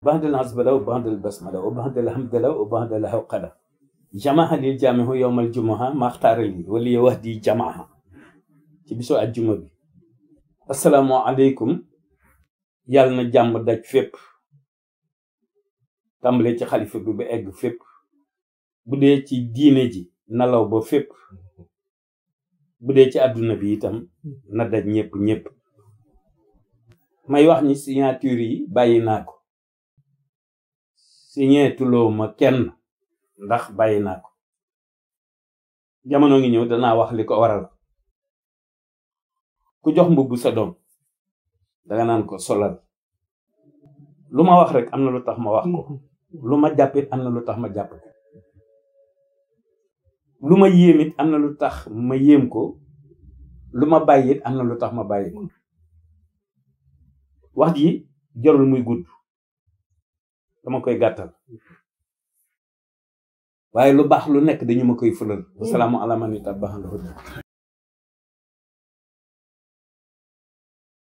بعد العزبلة وبعد البسملة وبعد الحمدلة وبعد الهوقلة جماعة للجامع يوم الجمعة ما اختار لي ولي وحدي جماعة تبسو الجمعة بي السلام عليكم يالنا جام داج فيب تامبلي ci khalifa bi ba egg fep budé ci diiné ji nalaw ba fep budé ci aduna bi itam na daj ñepp ñepp may wax ni signature yi bayina ko signé tulo ma kenn ndax bayina ko jamono ngi ñew dana wax liko waral ku jox mbubu sa dom da nga nan ko solal luma wax rek amna lutax ma wax ko luma jappit amna lutax ma japp ko luma yemit amna lutax ma yem ko luma bayit amna lutax ma bayiko wax ji jarul muy gudd dama koy gattal waye lu bax lu nek dañu ma koy fulal assalamu alaykum wa rahmatullahi